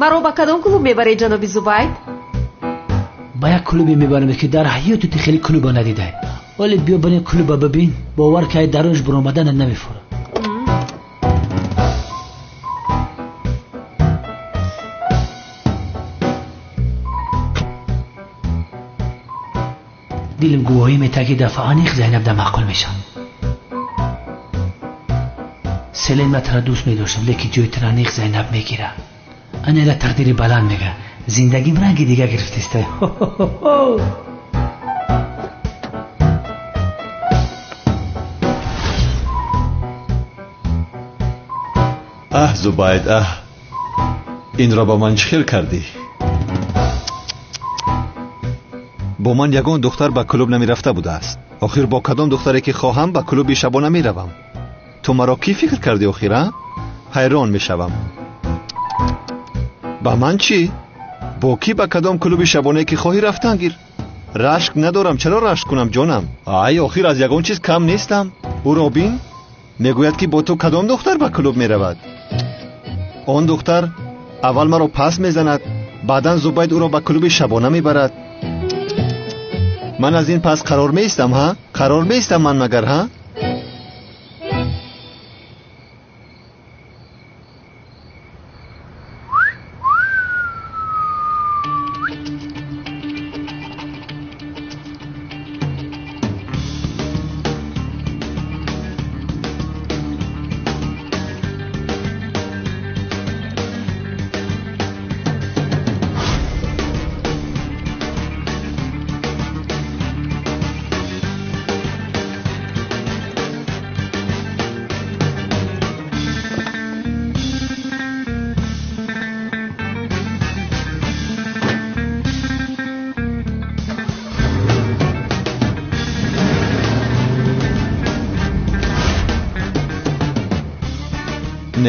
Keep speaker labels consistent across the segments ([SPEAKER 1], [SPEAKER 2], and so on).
[SPEAKER 1] Маро ба кадом клуб мебаред, ҷаноби Зубайд?
[SPEAKER 2] Ба як клубе мебарам, ки дар ҳаёти ту хеле клуба надидай. Вале биё ба ин клуба бибин, бовар ки ай дарунаш баромадана намефурад. Дилам гувоҳӣ метаҳад, ки дафъа аниқ Зайнаб да маъқул мешавад. Селен ман тура дӯст медоштам, лекин ҷои тура аниқ Зайнаб мегирад. Анела тақдири баланд мега. Зиндагим ранги дига гирифтеста.
[SPEAKER 3] Аҳ, Зубайд, аҳ, инро ба ман чӣ хел кардӣ? Бо ман ягон духтар ба клуб намерафта будааст. Охир бо кадом духтаре ки хоҳам ба клуби шабона меравам. Ту маро кӣ фикр кардӣ охир, а? Ҳайрон мешавам. Ба ман чӣ? Бо кӣ ба кадом клуби шабонае ки хоҳӣ рафтан гир? Рашк надорам, чаро рашк кунам, ҷонам? Ай, охир аз ягон чиз кам нестам. Ӯро бин, мегӯяд ки бо ту кадом духтар ба клуб меравад. Он духтар аввал маро пас мезанад, баъдан Зубайд ӯро ба клуби шабона мебарад. Ман аз ин пас қарор меистам, ҳа? Қарор меистам ман магар, ҳа?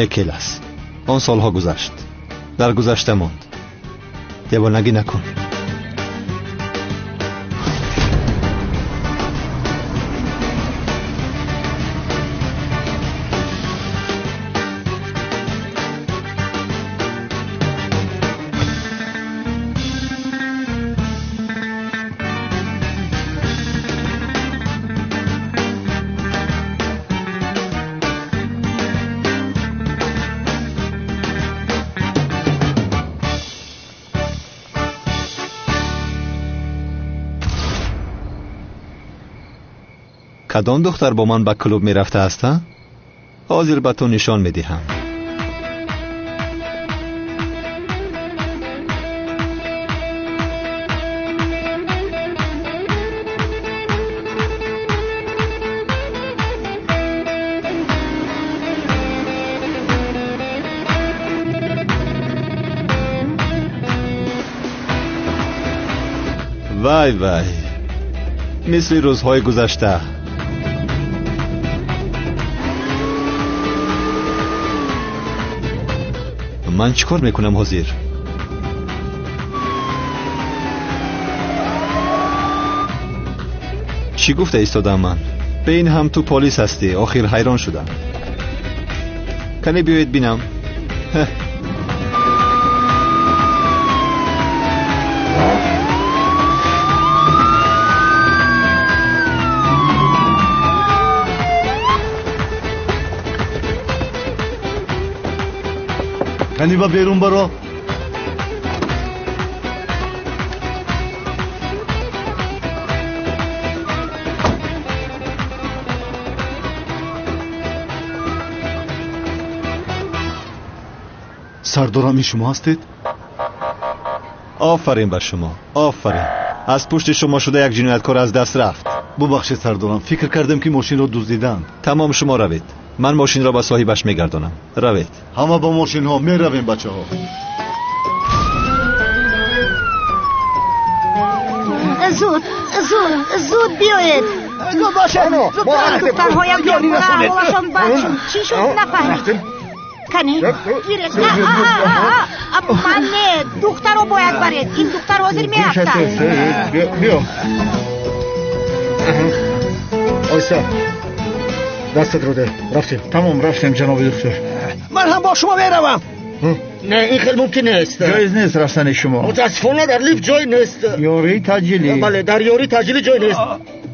[SPEAKER 3] Некелас. Он солҳо гузашт. Дар гузашта монд. Девонагӣ накун. Кадом духтар бо ман ба клуб мерафтааст, а? Ҳозир ба ту нишон медиҳам. Вай вай, мисли рӯзҳои гузашта. Ман чӣ кор мекунам ҳозир? Чӣ гуфта истодам ман? Бе ин ҳам ту полис ҳастӣ. Охир ҳайрон шудам. Кане биёед бинам.
[SPEAKER 4] Кани ба берун баро. Сардорам, ин шумо ҳастед?
[SPEAKER 3] Офарин бар шумо, офарин. Аз пушти шумо шуда як ҷинояткор аз даст рафт.
[SPEAKER 4] Бубахшед сардорам, фикр кардам ки мошинро дуздиданд.
[SPEAKER 3] Тамом, шумо равед. Ман мошинро ба соҳибаш мегардонам. Равед.
[SPEAKER 4] Ҳама бо мошинҳо меравем, бачаҳо.
[SPEAKER 5] Зуд, зуд, зуд биёед.
[SPEAKER 6] Зуд бошед.
[SPEAKER 5] Духтарҳоям ҳолашон бад шуд. Чӣ шуд нафаҳмидем. Кани, гиред. Ман не, духтаро бояд баред. Ин духтар ҳозир меафтад.
[SPEAKER 6] Биё. Ойса, дастат ро де. Рафтем.
[SPEAKER 7] Тамом, рафтем, ҷаноби доктор.
[SPEAKER 6] Ман ҳам бо шумо меравам. Не, ин хел мумкин нест.
[SPEAKER 7] Ҷоиз нест рафтани шумо.
[SPEAKER 6] Мутаассифона дар лифт ҷой нест.
[SPEAKER 7] Ёрии таъҷилӣ.
[SPEAKER 6] Бале, дар ёрии таъҷилӣ ҷой нест.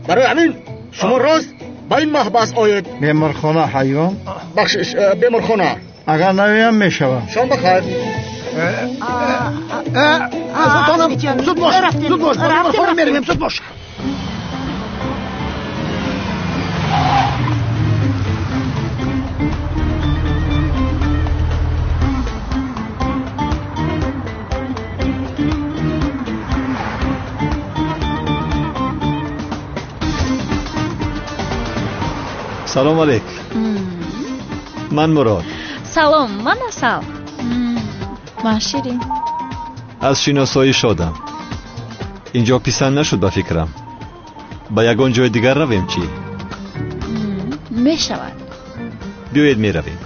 [SPEAKER 6] Барои ҳамин шумо рост ба ин маҳбас оед.
[SPEAKER 7] Беморхона, ҳайвон.
[SPEAKER 6] Бахшиш, беморхона.
[SPEAKER 7] Агар наоям мешавам.
[SPEAKER 6] Шом бахайр.
[SPEAKER 5] Султонам,
[SPEAKER 6] зуд бош, зуд бош, ба беморхона меравем, зуд бош.
[SPEAKER 3] Салом алейк. Ман Мурод.
[SPEAKER 8] Салом, ман Асал. Ман Ширин.
[SPEAKER 3] Аз шиносоӣ шодам. Инҷо писанд нашуд ба фикрам. Ба ягон ҷои дигар равем чӣ?
[SPEAKER 8] Мешавад.
[SPEAKER 3] Биёед меравем.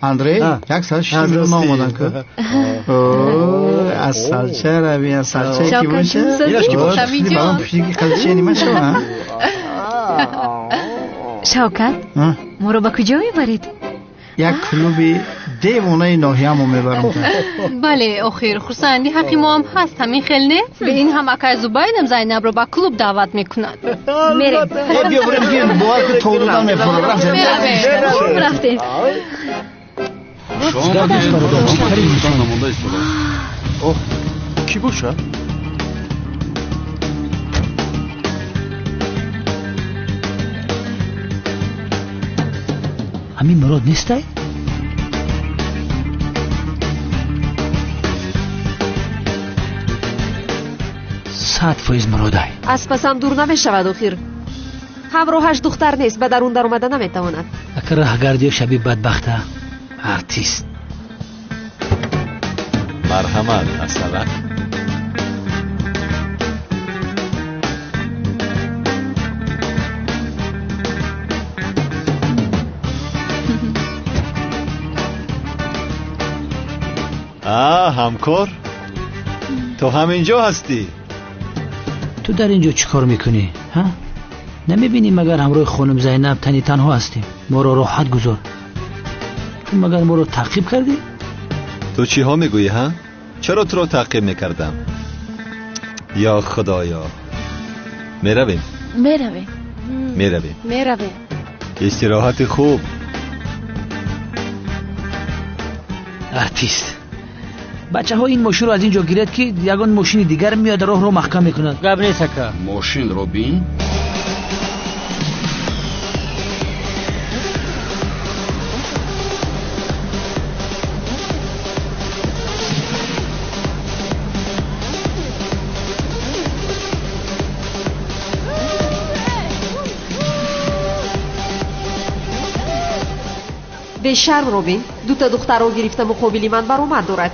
[SPEAKER 7] Андрей, як соат шиш минут наомадан ку. Асалча рави, асалча ки боша. Балон пушти ки қалча нима шава.
[SPEAKER 1] Шавкат, моро ба куҷо мебаред?
[SPEAKER 7] Як клуби девонаи ноҳиямо мебарам.
[SPEAKER 9] Бале, охир хурсанди ҳаққи мо ҳам ҳаст, ҳамин хел не? Бе ин ҳам акай Зубайдам Зайнабро ба клуб даъват мекунад.
[SPEAKER 1] Мерем.
[SPEAKER 7] Биё бурем, биё, бовар ки то додан мефурам.
[SPEAKER 1] Рафтем.
[SPEAKER 4] Кӣ бошад?
[SPEAKER 2] Ҳамин Мурод нестай? Сад фоиз Муродай.
[SPEAKER 1] Аз пасам дур намешавад охир. Ҳамроҳаш духтар нест, ба дарун даромада наметавонад.
[SPEAKER 2] Ака раҳгардиё шаби бадбахта. Артист.
[SPEAKER 3] Марҳамат, Асалак. Ҳамкор, ту ҳам инҷо ҳастӣ?
[SPEAKER 2] Ту дар инҷо чӣ кор мекунӣ? Ҳа? Намебинӣ магар ҳамроҳи хонум Зайнаб тани танҳо ҳастем? Моро роҳат гузор. Ту магар моро таъқиб кардӣ?
[SPEAKER 3] Ту чиҳо мегӯӣ, ҳа? Чаро туро таъқиб мекардам? Ё Худоё. Меравем?
[SPEAKER 8] Меравем.
[SPEAKER 3] Меравем.
[SPEAKER 9] Меравем.
[SPEAKER 3] Истироҳати хуб.
[SPEAKER 2] Артист. Бачаҳо ин мошинро аз ин ҷо гиред ки ягон мошини дигар меояд роҳро маҳкам мекунад. Гап нест ака.
[SPEAKER 10] Мошинро бин.
[SPEAKER 1] Бешарм Робин, дута духтарро гирифта муқобили ман баромад дорад.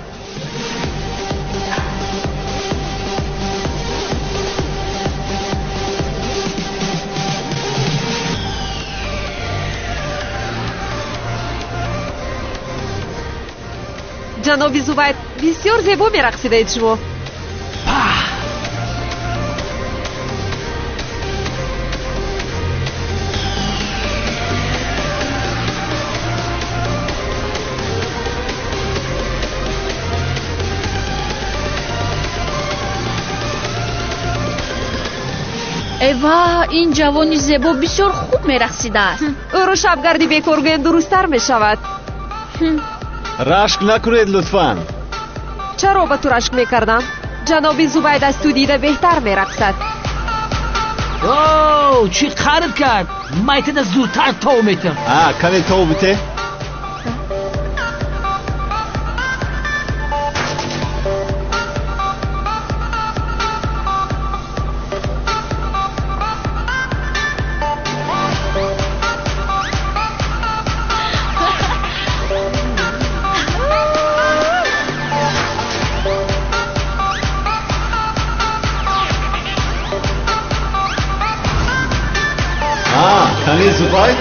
[SPEAKER 1] Ҷаноби Зубайр, бисёр зебо мерақсидаед шумо.
[SPEAKER 8] Эва, ин ҷавони зебо бисёр хуб мерақсидааст.
[SPEAKER 1] Ӯро шабгарди бекор гӯем дурусттар мешавад.
[SPEAKER 3] Рашк накунед лутфан.
[SPEAKER 1] Чаро ба ту рашк мекардам? Ҷаноби Зубайд аз ту дида беҳтар мерақсад.
[SPEAKER 2] О, чӣ қариб кард! Майтада зудтар тов метам.
[SPEAKER 3] А, кане тов бите? Кани Зубайд?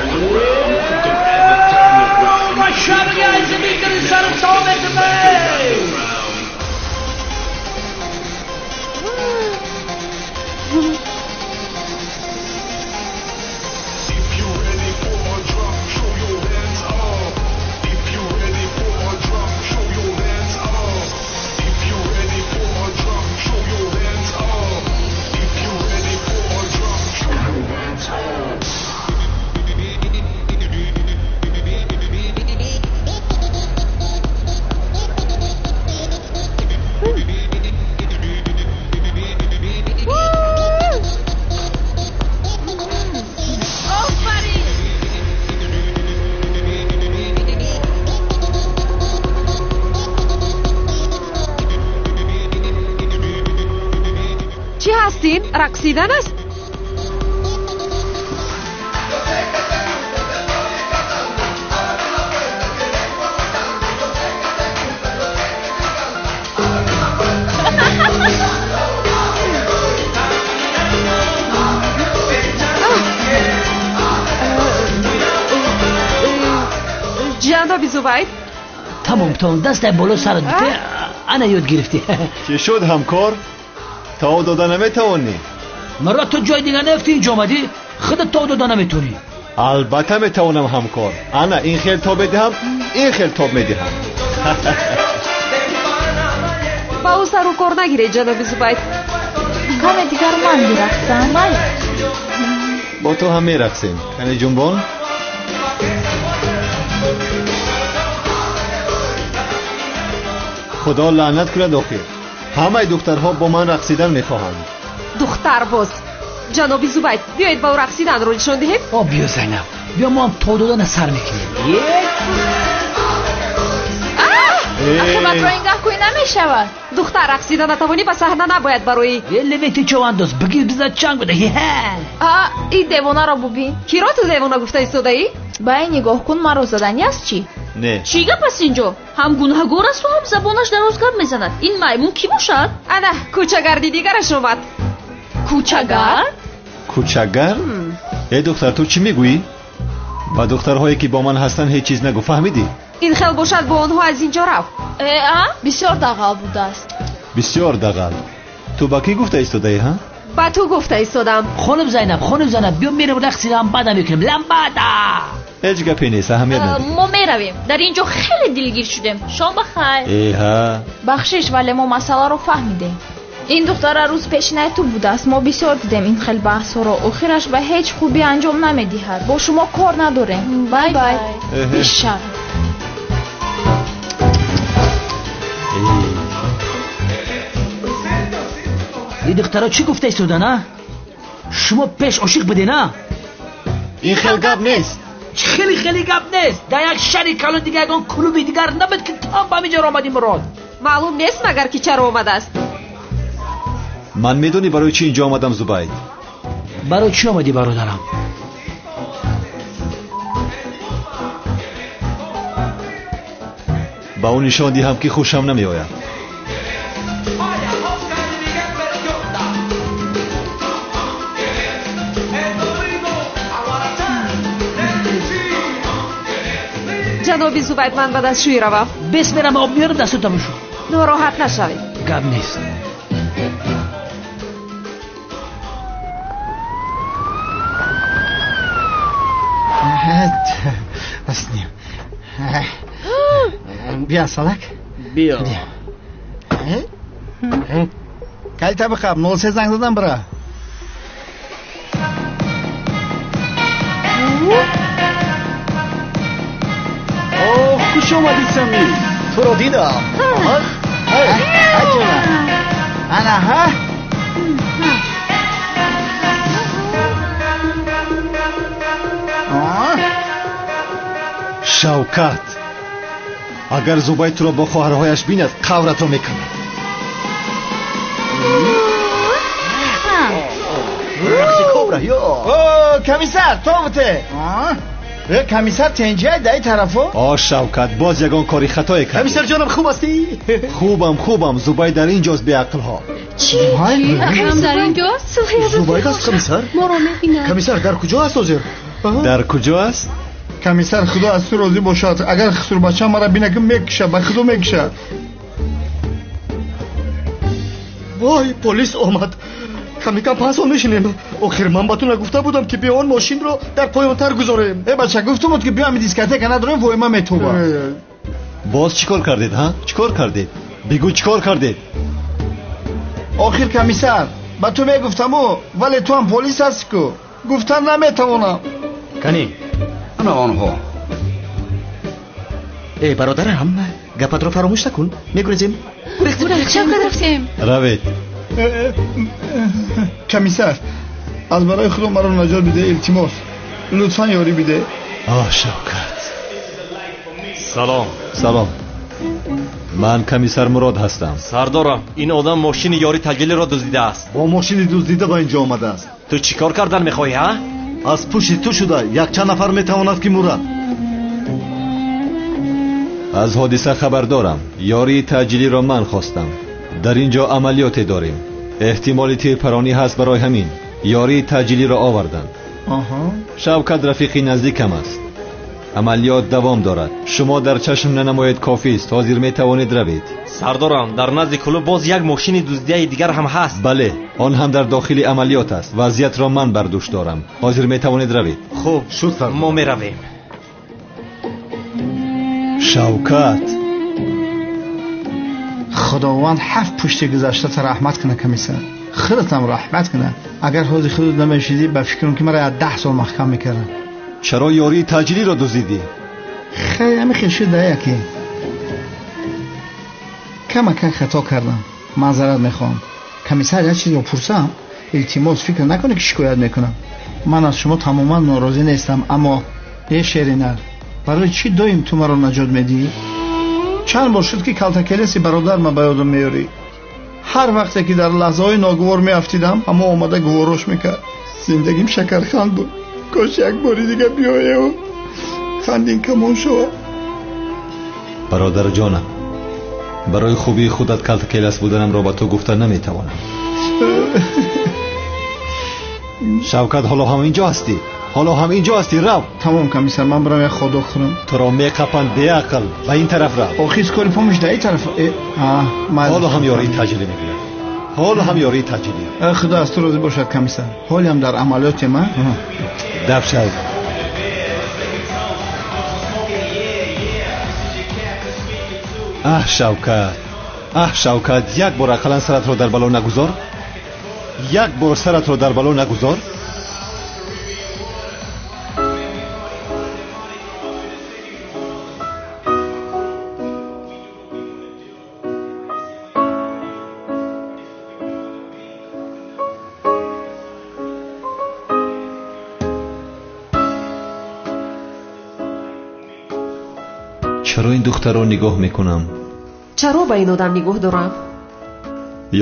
[SPEAKER 1] Рақсидан аст? Ҷаноби Зубайд,
[SPEAKER 2] тамом, тамом, дастай боло сарат бите, ана ёд гирифтӣ.
[SPEAKER 3] Чӣ шуд ҳамкор? Тов дода наметавонӣ?
[SPEAKER 2] Маро ту ҷои дигар наёфтӣ, инҷо омадӣ? Худат тов дода наметавонӣ.
[SPEAKER 3] Албатта метавонам ҳамкор. Ана ин хел тоб медиҳам, ин хел тоб медиҳам.
[SPEAKER 1] Ба ӯ сару кор нагиред, ҷаноби Зубайд.
[SPEAKER 8] Каме дигар ман бирақсам, майли?
[SPEAKER 3] Бо ту ҳам мерақсем. Кани ҷунбон? Худо лаънат кунад охир. Ҳамаи духтарҳо бо ман рақсидан мехоҳанд.
[SPEAKER 1] Духтарбоз! Ҷаноби Зубайд, биёед ба ӯ рақсиданро нишон диҳем.
[SPEAKER 2] О, биё Зайнаб, биё мо ҳам тов додана сар мекунем.
[SPEAKER 8] Ахи матро ин гаҳ кӯй намешавад.
[SPEAKER 1] Духтар рақсида натавонӣ, ба саҳна набояд бароӣ.
[SPEAKER 2] Левети човандоз, бигир биза чанг буда.
[SPEAKER 8] А, ин девонаро бубин.
[SPEAKER 1] Киро ту девона гуфта истодаӣ?
[SPEAKER 8] Ба ин нигоҳ кун, маро задани аст чӣ?
[SPEAKER 3] Не.
[SPEAKER 8] Чӣ гап аст инҷо? Ҳам гунаҳгор асту ҳам забонаш дароз гап мезанад. Ин маймун кӣ бошад?
[SPEAKER 1] Ана, кӯчагарди дигараш омад.
[SPEAKER 8] Кӯчагард?
[SPEAKER 3] Кӯчагард? Э духтар, ту чӣ мегӯӣ? Ба духтарҳое ки бо ман ҳастанд ҳеҷ чиз нагӯ, фаҳмидӣ?
[SPEAKER 1] Ин хел бошад, бо онҳо аз инҷо рав.
[SPEAKER 8] Э, а? Бисёр дағал будааст.
[SPEAKER 3] Бисёр дағал. Ту ба кӣ гуфта истодаӣ, ҳа?
[SPEAKER 1] Ба ту гуфта истодам.
[SPEAKER 2] Хонум Зайнаб, хонум Зайнаб, биё меравем рақси ламбада мекунем. Ламбада!
[SPEAKER 3] Ҳеҷ гапе нест, аҳамият надиҳ.
[SPEAKER 8] Мо меравем. Дар ин ҷо хеле дилгир шудем. Шом ба хайр.
[SPEAKER 3] Эҳа.
[SPEAKER 8] Бахшиш, вале мо масъаларо фаҳмидем. Ин духтара рӯз пешинаи ту будааст. Мо бисёр дидем ин хел баҳсҳоро. Охираш ба ҳеҷ хубӣ анҷом намедиҳад. Бо шумо кор надорем. Бай бай. Бишав.
[SPEAKER 2] Ин духтаро чӣ гуфта истодан, а? Шумо пеш ошиқ будед, а?
[SPEAKER 3] Ин хел гап нест.
[SPEAKER 2] Хеле хеле гап нест. Дар як шаҳри калон дигар ягон клуби дигар набуд ки ту ҳам ба ҳамин ҷо омадӣ, Мурод.
[SPEAKER 1] Маълум нест магар ки чаро омадааст.
[SPEAKER 3] Ман медонӣ барои чӣ инҷо омадам, Зубайд?
[SPEAKER 2] Барои чӣ омадӣ, бародарам?
[SPEAKER 3] Ба ӯ нишон диҳам ки хушам намеояд.
[SPEAKER 1] Ҷаноби Зубайд, ман ба дастшӯӣ равам.
[SPEAKER 2] Бес мерам, об меёрам, дастута бушӯ.
[SPEAKER 1] Нороҳат нашавед.
[SPEAKER 2] Гап нест.
[SPEAKER 7] Биё, Салак.
[SPEAKER 6] Биё.
[SPEAKER 7] Калита биқаб, 03 занг задам бира.
[SPEAKER 4] О, хуш омадӣ, Самир.
[SPEAKER 6] Туро дидам.
[SPEAKER 7] Ана ҳа.
[SPEAKER 3] Шавкат, агар Зубайд туро бо хоҳарҳояш бинад, қавратро мекунад.
[SPEAKER 7] Комиссар, то буте. Комиссар, тенҷай даи тарафо.
[SPEAKER 3] О, Шавкат, боз ягон кори хатое кардӣ.
[SPEAKER 6] Комиссар ҷонам, хуб ҳастӣ?
[SPEAKER 3] Хубам, хубам. Зубайд дар ин ҷост, беақлҳо.
[SPEAKER 9] Чӣ? Акам дар ин ҷост?
[SPEAKER 4] Зубайд аст, комиссар?
[SPEAKER 9] Моро мебинад.
[SPEAKER 4] Комиссар, дар куҷо аст ҳозир?
[SPEAKER 3] Дар куҷо аст?
[SPEAKER 7] Комиссар, худо аз ту розӣ бошад. Агар хусурбача мара бина, ки мекуша, ба худо мекушад.
[SPEAKER 6] Вой, полис омад. Ками кам 5 сол мешинем. Охир ман ба ту нагуфта будам, ки биё он мошинро дар поёнтар гузорем?
[SPEAKER 7] Э, бача, гуфтумуд, ки биё ами дискотека надорем, воима метоба.
[SPEAKER 3] Боз чӣ кор кардед, ҳа? Чӣ кор кардед? Бигӯ, чӣ кор кардед?
[SPEAKER 7] Охир комиссар, ба ту мегуфтаму, вале ту ҳам полис ҳастӣ ку, гуфтан наметавонам.
[SPEAKER 10] Кани, ана онҳо.
[SPEAKER 6] Э, бародарам, гапатро фаромӯш накун. Мегурезем.
[SPEAKER 9] Шавкат, рафтем.
[SPEAKER 3] Равед.
[SPEAKER 7] Комиссар, аз барои худо маро наҷот биде, илтимос, лутфан ёрӣ биде.
[SPEAKER 3] О, Шавкат.
[SPEAKER 11] Салом.
[SPEAKER 3] Салом, ман комиссар Мурод ҳастам.
[SPEAKER 11] Сардорам, ин одам мошини ёри таҷилиро дуздидааст.
[SPEAKER 4] Бо мошини дуздида ба ин ҷо омадааст.
[SPEAKER 11] Ту чӣ кор кардан мехоҳӣ, ҳа?
[SPEAKER 4] Аз пушти ту шуда якчанд нафар метавонад, ки мурад.
[SPEAKER 3] Аз ҳодиса хабар дорам. Ёрии таъҷилиро ман хостам. Дар ин ҷо амалиёте дорем, эҳтимоли тирпаронӣ ҳаст, барои ҳамин ёрии таъҷилиро оварданд. Шавкат рафиқи наздикам аст. Амалиёт давом дорад, шумо дар чашм нанамоед, кофист. Ҳозир метавонед равед.
[SPEAKER 11] Сардорам, дар назди клуб боз як мошини дуздияи дигар ҳам ҳаст.
[SPEAKER 3] Бале, он ҳам дар дохили амалиёт аст. Вазъиятро ман бар дӯш дорам. Ҳозир метавонед равед.
[SPEAKER 11] Хуб
[SPEAKER 4] шуд, сардор.
[SPEAKER 11] Мо меравем.
[SPEAKER 3] Шавкат.
[SPEAKER 7] Худованд ҳафт пушти гузаштата раҳмат кунад, комиссар, худатам раҳмат кунад. Агар ҳозир худат намешидӣ, ба фикрам, ки мара як 10 сол маҳкам мекардам.
[SPEAKER 3] Чаро ёрии таъҷилиро дуздидӣ?
[SPEAKER 7] Хеле ҳами хел шуда, яке камакак хато кардам, маъзарат мехоҳам. Комиссар, як чизро пурсам, илтимос, фикр накунед, ки шикоят мекунам. Ман аз шумо тамоман норозӣ нестам, аммо е шеринар, барои чӣ доим ту маро наҷот медиҳӣ? Чанд бор шуд, ки калтакелеси бародарма ба ёдам меёрӣ. Ҳар вақте ки дар лаҳзаҳои ногувор меафтидам, ҳамо омада гуворош мекард. Зиндагим шакарханд буд. Кош як бори дига биёеву хандин камон шавад.
[SPEAKER 3] Бародарҷонам, барои хубии худат калтакелас буданамро ба ту гуфта наметавонам. Шавкат, ҳоло ҳам инҷо ҳастӣ? Ҳоло ҳам инҷо ҳастӣ? Рав.
[SPEAKER 7] Тамом, комиссар, ман барам як ходок хӯрам.
[SPEAKER 3] Туро меқапанд, беақл, ба ин тараф рав.
[SPEAKER 7] Охир скорый помощь да ин тараф.
[SPEAKER 3] Ҳоло ҳам ёрии таъҷилӣ мегӯяд, ҳоло ҳам ёрии таъҷилӣ.
[SPEAKER 7] Худо аз ту розӣ бошад, комиссар. Ҳолиам дар амалиёте ма.
[SPEAKER 3] Даф шав. Аҳ, Шавкат, аҳ, Шавкат, як бор ақаллан саратро дар бало нагузор, як бор саратро дар бало нагузор. Чаро ин духтарро нигоҳ мекунам?
[SPEAKER 1] Чаро ба ин одам нигоҳ дорам?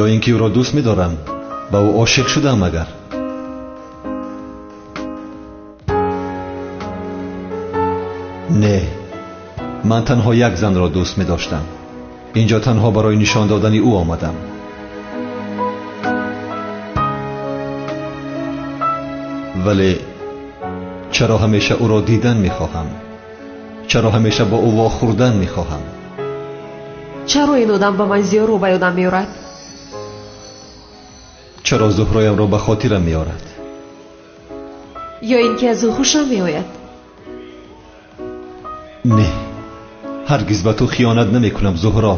[SPEAKER 3] Ё ин ки ӯро дӯст медорам, ба ӯ ошиқ шудаам магар? Не, ман танҳо як занро дӯст медоштам. Инҷо танҳо барои нишон додани ӯ омадам. Вале чаро ҳамеша ӯро дидан мехоҳам? Чаро ҳамеша бо ӯ вохӯрдан мехоҳам?
[SPEAKER 1] Чаро ин одам ба ман зиёро ба ёдам меорад?
[SPEAKER 3] Чаро Зуҳроямро ба хотирам меорад?
[SPEAKER 1] Ё ин ки аз ӯ хушам меояд?
[SPEAKER 3] Не, ҳаргиз ба ту хиёнат намекунам, Зуҳро.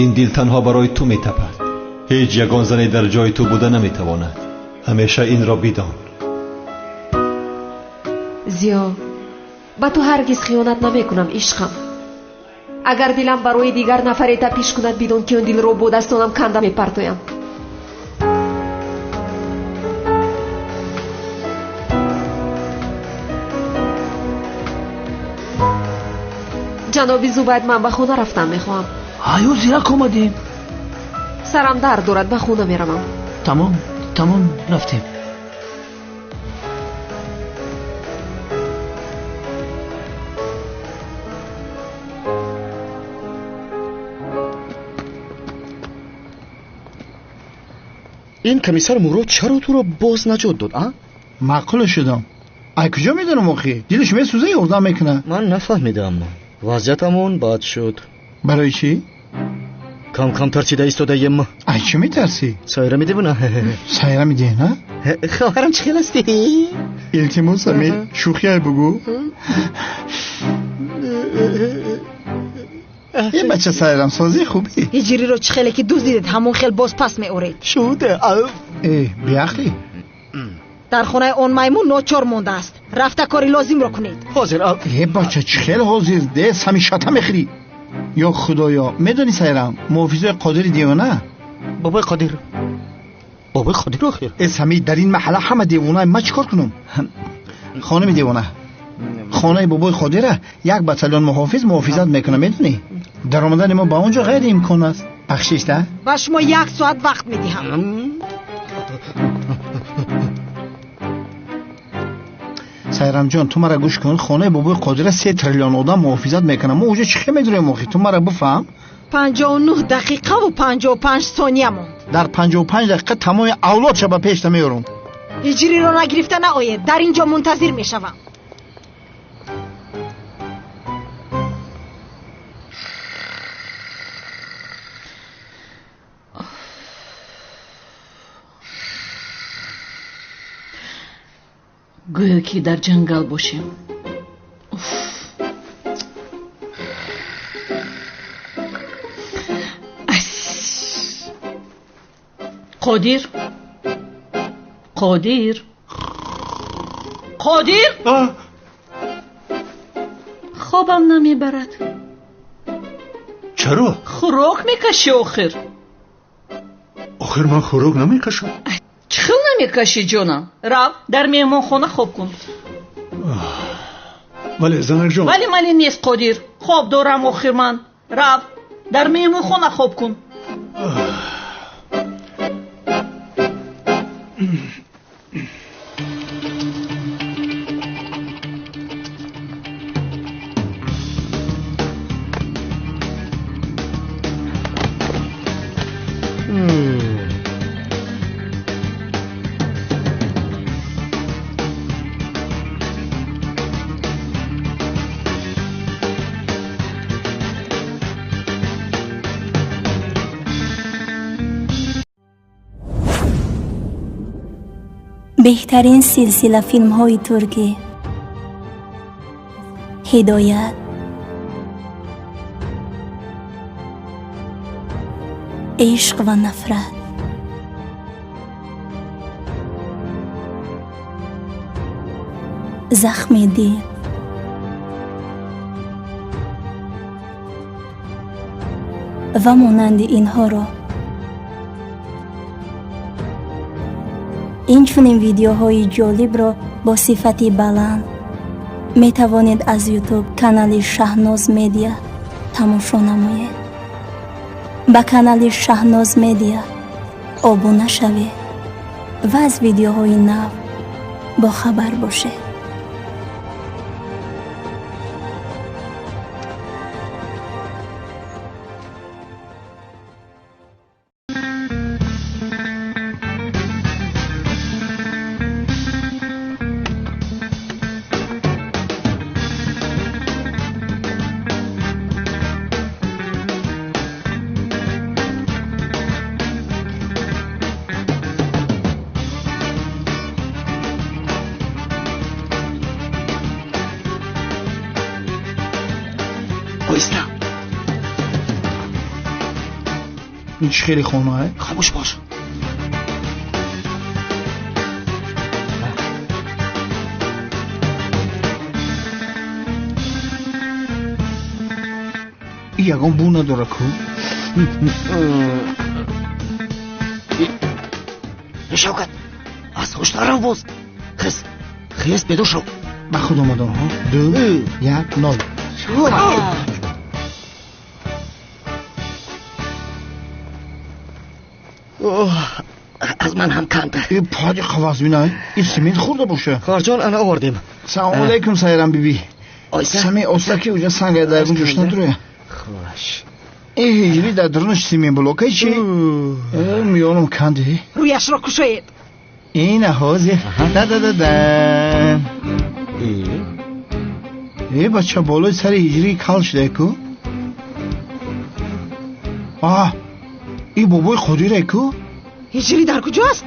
[SPEAKER 3] Ин дил танҳо барои ту метапад. Ҳеҷ ягон зане дар ҷои ту буда наметавонад. Ҳамеша инро бидон.
[SPEAKER 1] Зиё, ба ту ҳаргиз хиёнат намекунам, ишқам. Агар дилам барои дигар нафаре тапиш кунад, бидон ки он дилро бо дастонам канда мепартоям. Ҷаноби Зубайд, ман ба хона рафтан мехоҳам.
[SPEAKER 2] Ҳаё, зирак омадем.
[SPEAKER 1] Сарам дард дорад, ба хона меравам.
[SPEAKER 2] Тамом, тамом, рафтем.
[SPEAKER 6] Ин комиссар Мурод чаро туро боз наҷот дод, а?
[SPEAKER 7] Маъқул шудам. Ай куҷо медонам охи? Дилаш месӯза, ёрдам мекунад.
[SPEAKER 6] Ман нафаҳмидам. Вазъиятамон бад шуд.
[SPEAKER 7] Барои чӣ?
[SPEAKER 6] Кам-кам тарсида истодаем.
[SPEAKER 7] Ай чӣ метарсӣ?
[SPEAKER 6] Сайра медивона.
[SPEAKER 7] Сайра медиҳ, на?
[SPEAKER 6] Хоҳарам, чӣ хел ҳастӣ?
[SPEAKER 7] Илтимос, Амир, шӯхиай бугӯ. Е бача, сайрам созӣ хубӣ.
[SPEAKER 5] Ҳиҷриро чӣ хеле ки дуздидед, ҳамон хел боз пас меоред.
[SPEAKER 6] Шуд.
[SPEAKER 7] Э, беақлӣ.
[SPEAKER 5] Дар хонаи он маймун ночор мондааст. Рафта кори лозимро кунед.
[SPEAKER 6] Ҳозир.
[SPEAKER 7] Е бача, чӣ хел ҳозир? Де сами шата мехӯрӣ. Ё худоё, медонӣ сайрам, муҳофизои Қодири девона?
[SPEAKER 6] Бобои Қодир. Бобои Қодир охир.
[SPEAKER 7] Э сами, дар ин маҳалла ҳама девона, ман чӣ кор кунам? Хонуми девона, хонаи бобои Қодира як батальон муҳофиз муҳофизат мекунад, медонӣ? Даромадани мо ба он ҷо ғайриимкон аст. Бахшиш, да?
[SPEAKER 5] Ба шумо як соат вақт медиҳам.
[SPEAKER 7] Сайрамҷон, ту мара гӯш кун. Хонаи бобои Қодира 3 триллион одам муҳофизат мекунад. Мо уҷо чӣ хел медурем охи? Ту мара бифаҳм.
[SPEAKER 5] 59 дақиқаву 55 сония монд.
[SPEAKER 7] Дар 55 дақиқа тамоми авлодша ба пешта меорам.
[SPEAKER 5] Ҳиҷриро нагирифта наоед, дар ин ҷо мунтазир мешавам.
[SPEAKER 12] Гӯё ки дар ҷангал бошем. Қодир, Қодир, Қодир, хобам намебарад.
[SPEAKER 13] Чаро?
[SPEAKER 12] Хӯрок мекашӣ охир.
[SPEAKER 13] Охир ман хӯрок намекашам.
[SPEAKER 12] Чӣ хел намекашӣ, ҷонам? Рав, дар меҳмонхона хоб кун.
[SPEAKER 13] Вале занакҷон.
[SPEAKER 12] Вале мали нест, Қодир. Хоб дорам охир ман. Рав, дар меҳмонхона хоб кун.
[SPEAKER 14] Беҳтарин силсила филмҳои туркӣ, Ҳидоят, ишқ ва нафрат, захми дил, ва монанди инҳоро. Инчунин видеоҳои ҷолибро бо сифати баланд метавонед аз YouTube канали Шаҳноз Медиа тамошо намоед. Ба канали Шаҳноз Медиа обуна шавед ва аз видеоҳои нав бохабар бошед.
[SPEAKER 7] Ин чӣ хеле хонае?
[SPEAKER 6] Хомӯш бош.
[SPEAKER 7] Ягон бу надора ку.
[SPEAKER 6] Шавкат, аз ҳуш нарав боз. Хез, хез, бедор шав.
[SPEAKER 7] Ба худ омадам. 2 1 0.
[SPEAKER 6] Аз ман ҳам канда.
[SPEAKER 7] Поди қаваз бинай. Ин семент хӯрда боша.
[SPEAKER 6] Хоҳарҷон, ана овардем.
[SPEAKER 7] Салом алейкум, Сайрам биби. Сами оста ки уҷа санга дар ягон ҷош надуроя.
[SPEAKER 6] Хуш.
[SPEAKER 7] Ин ҳиҷрӣ дар дарунаш семент блокай чи? Миёнам канде.
[SPEAKER 5] Рӯяшро кушоед.
[SPEAKER 7] Ина ҳозир. Да-да-да-да. Э, бача, болои сари ҳиҷрӣ кал шуда ку? А, ин бобои Қодире ку?
[SPEAKER 5] Ҳиҷрӣ дар куҷост?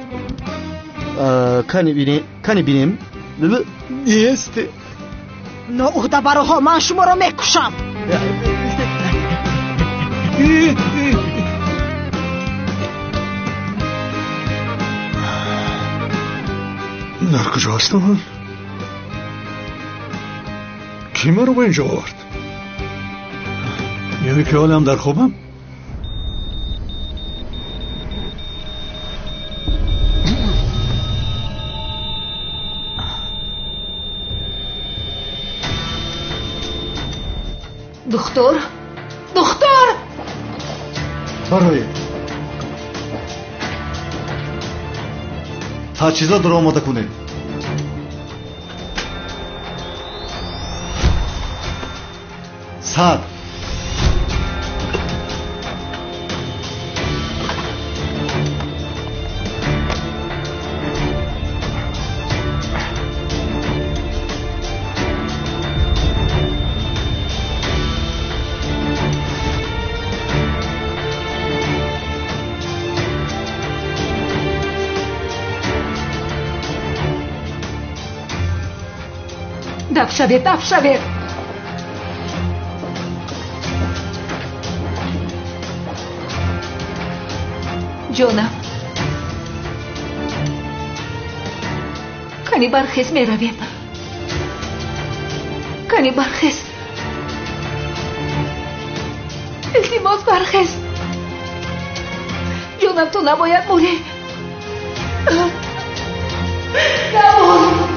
[SPEAKER 6] Кани бинем, кани бинем. Нест.
[SPEAKER 5] Ноуҳдабароҳо, ман шуморо мекушам.
[SPEAKER 13] Дар куҷо ҳастам ман? Кӣ маро ба инҷо овард? Яъне ки ҳолам дар хобам?
[SPEAKER 1] Духтур, духтур,
[SPEAKER 4] бароед. Таҷҳизотро омода кунед. 100.
[SPEAKER 1] Даф шавед, даф шавед. Ҷонам, кани бархез, меравем. Кани бархез, илтимос, бархез. Ҷонам, ту набояд мурӣ. Набур, набур.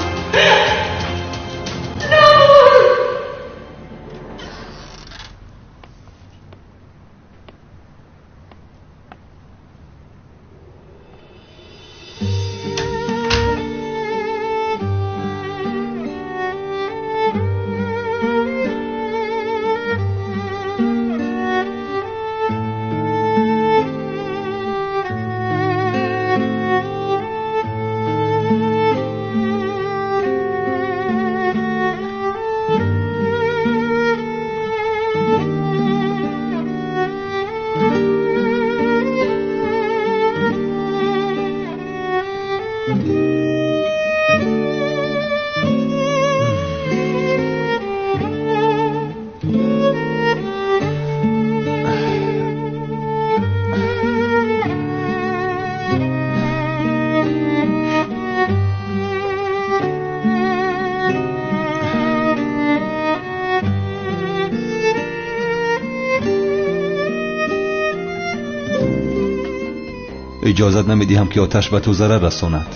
[SPEAKER 3] Иҷозат намедиҳам, ки оташ ба ту зарар расонад,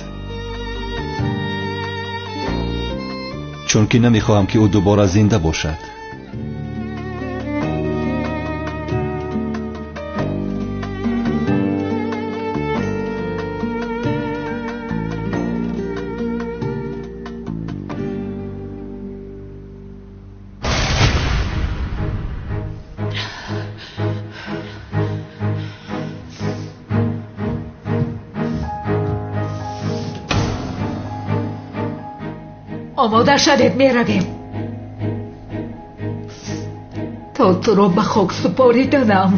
[SPEAKER 3] чунки намехоҳам, ки ӯ дубора зинда бошад.
[SPEAKER 1] Омода шавед, меравем. То туро ба хок супориданам,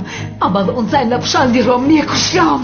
[SPEAKER 1] аввал он Зайнаб Шандиро мекушам.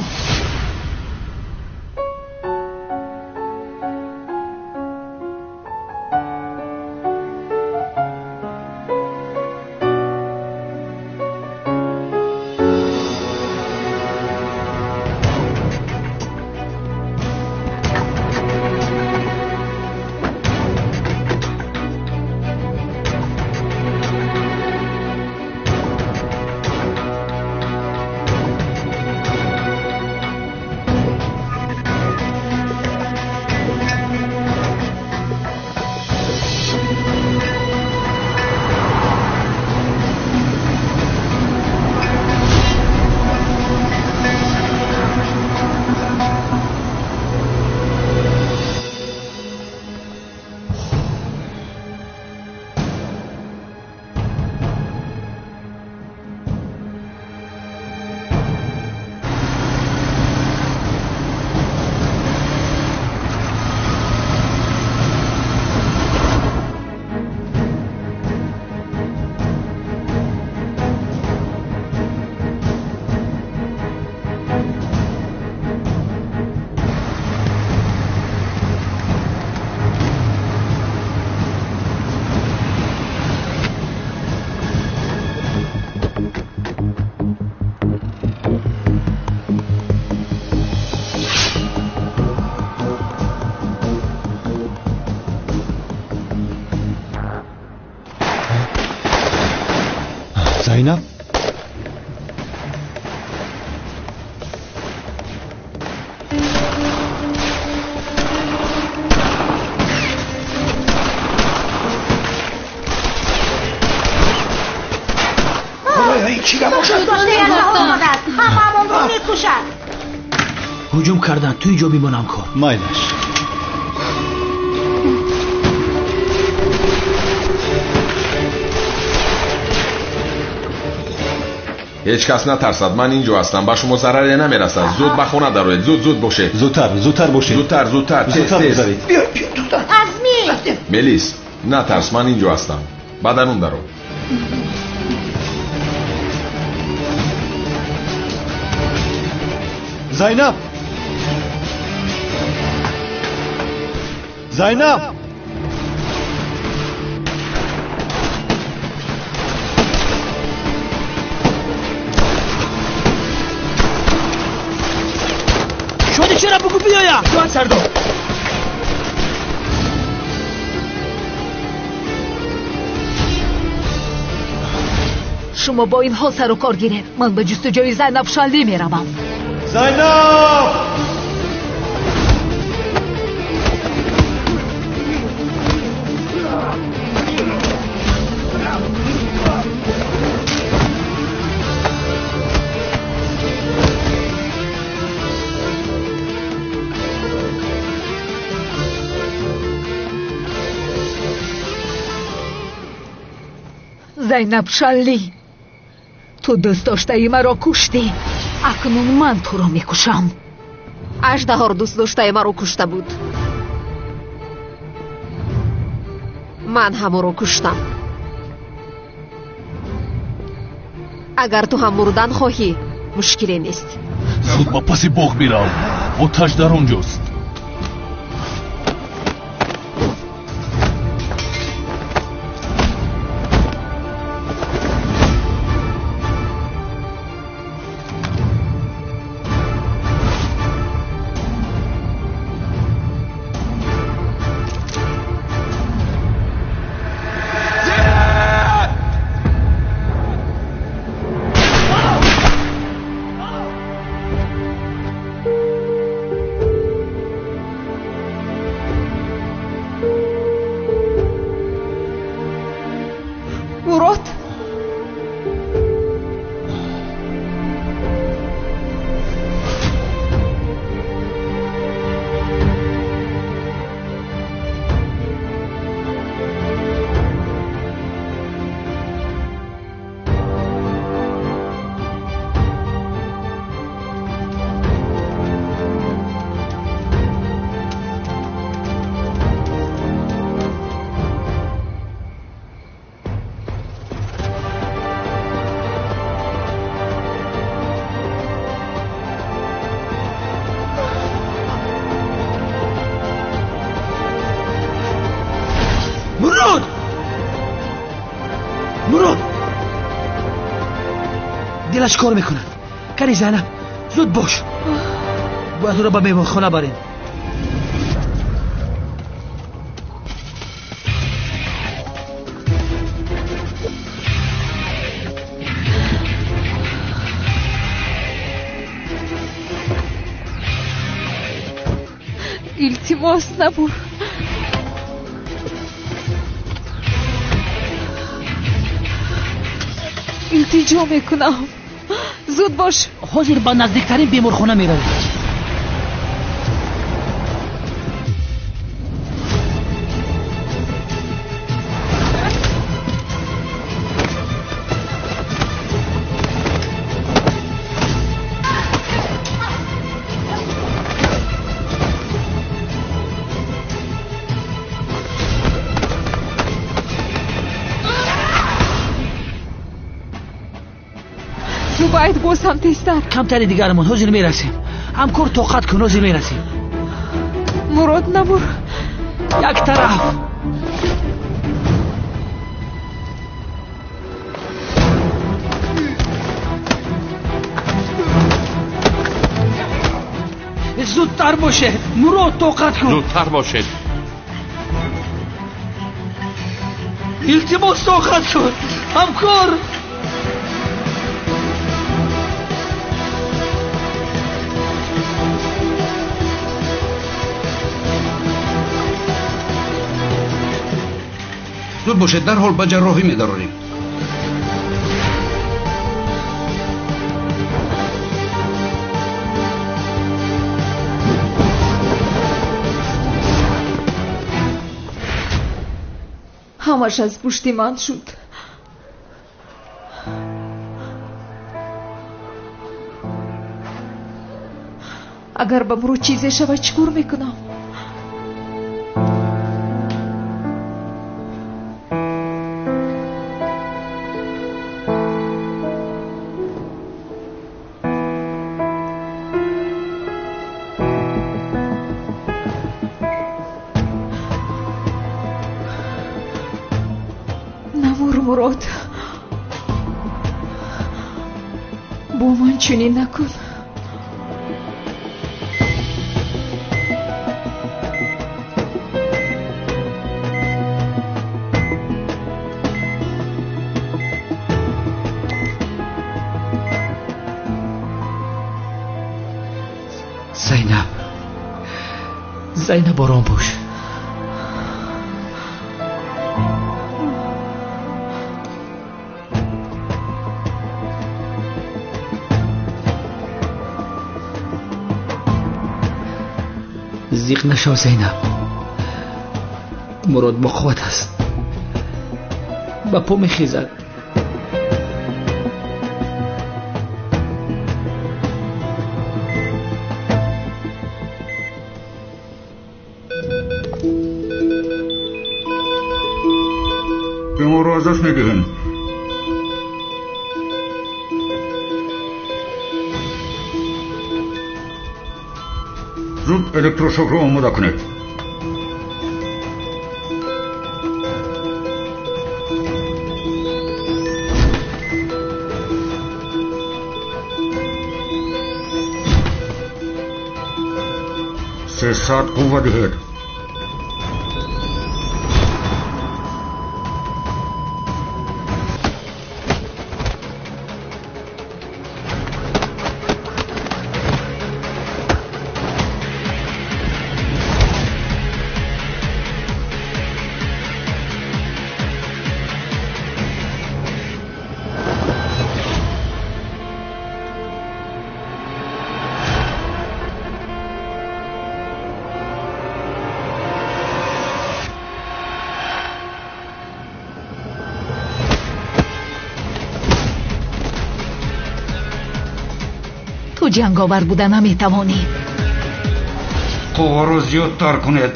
[SPEAKER 3] Зайнаб?
[SPEAKER 2] Ҳуҷум кардан, ту инҷо бимон ҳамкор.
[SPEAKER 3] Майлаш.
[SPEAKER 15] Ҳеҷ кас натарсад, ман инҷо ҳастам, ба шумо зараре намерасад. Зуд ба хона дароед, зуд зуд бошед.
[SPEAKER 3] Зудтар, зудтар бошед.
[SPEAKER 15] Зудтар, зудтар, тез тез.
[SPEAKER 5] Азми!
[SPEAKER 15] Мелис, натарс, ман инҷо ҳастам. Ба дарун даро.
[SPEAKER 3] Зайнаб! Зайнаб!
[SPEAKER 2] Шоди чера бугу биёя?
[SPEAKER 6] Ҷон сардор.
[SPEAKER 16] Шумо бо ин ҳол сару кор гиред. Ман ба ҷустуҷӯи Зайнаб Шанли меравам.
[SPEAKER 3] Зайнаб!
[SPEAKER 16] Зайнаб Шанли, ту дӯст доштаи маро куштӣ. Акнун ман туро мекушам.
[SPEAKER 1] Аждаҳор дӯст доштаи маро кушта буд. Ман ҳам ӯро куштам. Агар ту ҳам мурдан хоҳӣ, мушкиле нест.
[SPEAKER 17] Зуд ба паси боғ бирав. Оташ дар он ҷост.
[SPEAKER 2] Мурод! Дилаш кор мекунад. Кани Зайнаб, зуд бош. Бояд ӯро ба меҳмонхона барем.
[SPEAKER 16] Илтимос, набур. Илтиҷо мекунам. Зуд бош.
[SPEAKER 2] Ҳозир ба наздиктарин беморхона меравем.
[SPEAKER 16] Зубайд, боз ҳам тезтар.
[SPEAKER 2] Камтари дигарамон, ҳозир мерасем. Ҳамкор, тоқат кун, ҳозир мерасем.
[SPEAKER 16] Мурод, набур.
[SPEAKER 2] Як тараф. Зудтар бошед. Мурод, тоқат кун.
[SPEAKER 17] Зудтар бошед.
[SPEAKER 2] Илтимос, тоқат кун. Ҳамкор.
[SPEAKER 10] Зуд бошед, дарҳол ба ҷарроҳӣ медарорем.
[SPEAKER 1] Ҳамаш аз пушти ман шуд. Агар ба Мурод чизе шавад, чӣ кор мекунам? Намур, Мурод, бо ман чунин накун.
[SPEAKER 2] Зайнаб, Зайнаб, ором бош. Зиқ нашав, Зайнаб. Мурод бо қувват аст, ба по мехезад.
[SPEAKER 13] Беморро аз даст медиҳем. Зуд электрошокро омода кунед. 300 қувва диҳед.
[SPEAKER 16] Ту ҷанговар буда наметавонӣ.
[SPEAKER 10] Қувваро зиёдтар кунед.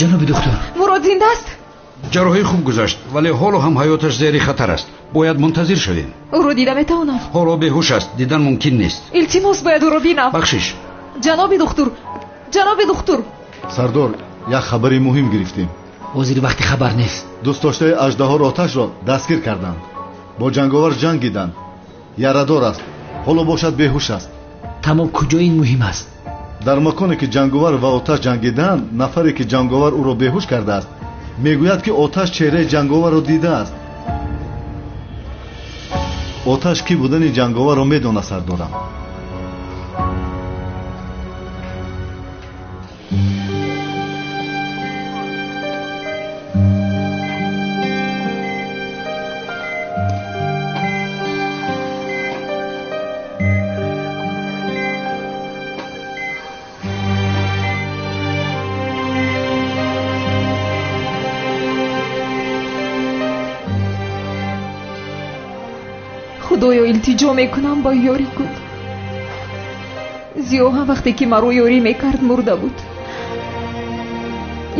[SPEAKER 2] Ҷаноби духтур,
[SPEAKER 1] Мурод зинда аст?
[SPEAKER 10] Ҷарроҳӣ хуб гузашт, вале ҳоло ҳам ҳаёташ зери хатар аст. Бояд мунтазир шавем.
[SPEAKER 1] Ӯро дида метавонам?
[SPEAKER 10] Ҳоло беҳуш аст, дидан мумкин нест.
[SPEAKER 1] Илтимос, бояд ӯро бинам.
[SPEAKER 10] Бахшиш.
[SPEAKER 1] Ҷаноби духтур, ҷаноби духтур.
[SPEAKER 4] Сардор, як хабари муҳим гирифтем.
[SPEAKER 2] Ҳозир вақти хабар нест.
[SPEAKER 4] Дӯстдоштаи аждаҳоро оташро дастгир карданд. Бо ҷанговар ҷангиданд. Ярадор аст. Ҳоло бошад беҳуш аст.
[SPEAKER 2] Тамом, куҷо ин муҳим аст?
[SPEAKER 4] Дар маконе ки ҷанговар ва Оташ ҷангиданд, нафаре ки ҷанговар ӯро беҳуш кардааст мегӯяд, ки Оташ чеҳраи ҷанговарро дидааст. Оташ кӣ будани ҷанговарро медонад, сардорам.
[SPEAKER 1] Худоё, илтиҷо мекунам, ба ёрӣ кун. Зиё ҳам вақте ки маро ёрӣ мекард мурда буд.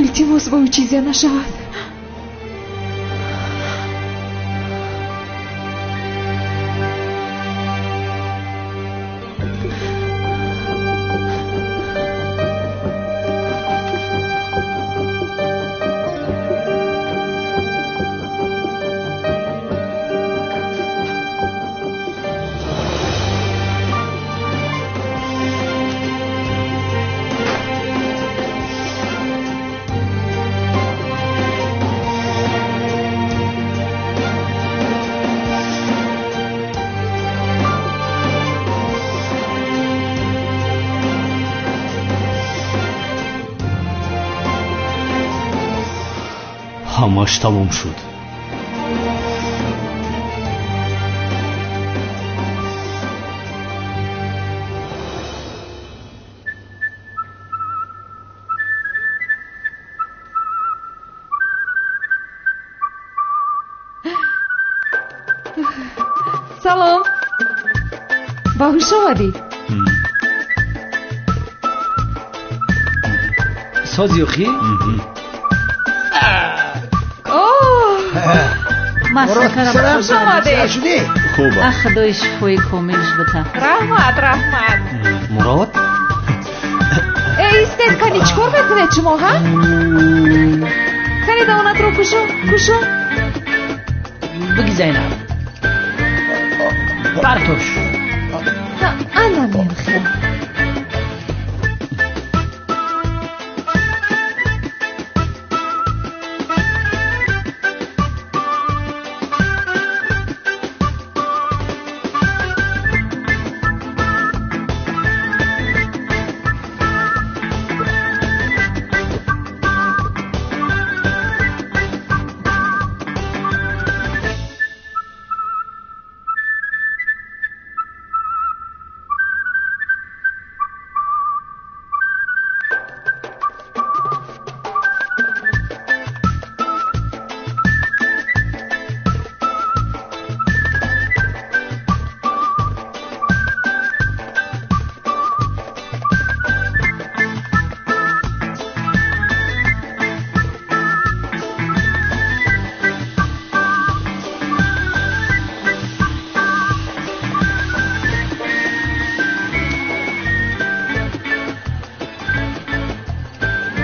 [SPEAKER 1] Илтимос, ба ӯ чизе нашавад.
[SPEAKER 17] Ҳамаш тамом шуд.
[SPEAKER 1] Салом, ба ҳуш омадӣ?
[SPEAKER 2] Сози охи?
[SPEAKER 1] Хуш омадед.
[SPEAKER 3] Хуб.
[SPEAKER 18] Худои шифои комилш бита.
[SPEAKER 1] Раҳмат, раҳмат.
[SPEAKER 11] Мурод?
[SPEAKER 1] Э, истед, кани чӣ кор мекунед шумо, ҳа? Кани давонатро кушо, кушо.
[SPEAKER 2] Биги, Зайнаб. Партош.
[SPEAKER 1] Ана мехел.